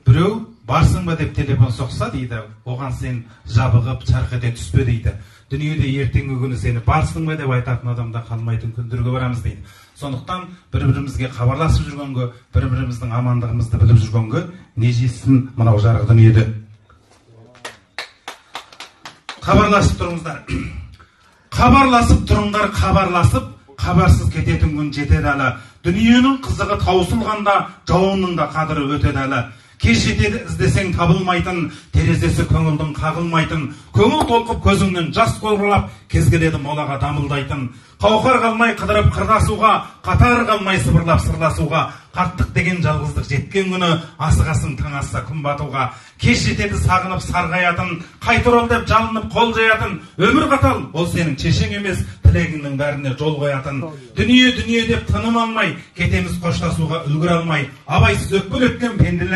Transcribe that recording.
Біреу «Барсың ба?» деп телефон соқса дейді, оған сен жабығып, шарқ ете түспе дейді. Дүниеде ертеңгі күні сені «Барсың ба?» деп айтатын адамда қалмайтын күндерге барамыз дейді. Сондықтан бір бірімізге хабарласып жүргенге, бір біріміздің амандығымызды біліп жүргенге не жетсін мынау жарық дүниеде. Хабарласып тұрыңыздар, хабарласып тұрыңдар, хабарласып. Хабарсыз кететін күн жетеді әлі. Дүниенің қызығы таусылғанда, жауынның да қадірі өтеді әлі. Кез жетеді іздесең табылмайтын, терезесі көңілдің қағылмайтын, көңіл толқып, көзіңнен жас қорғалап, кез келеді молаға дамылдайтын. Қауқар қалмай қыдырып қырдасуға, қатар қалмай сыбырлап сырласуға. Қарттық деген жалғыздық жеткен күні асығасың таң атса, күн батуға. Кез жетеді сағынып сарғаятын, «Қайта орал» деп жалынып қол жаятын. Өмір қатал, ол сенің шешең емес, тілегіңнің бәріне жол қоятын. Дүние, дүние деп тыным алмай кетеміз, қоштасуға үлгере алмай. Абайсыз өкпелеткен пенделер.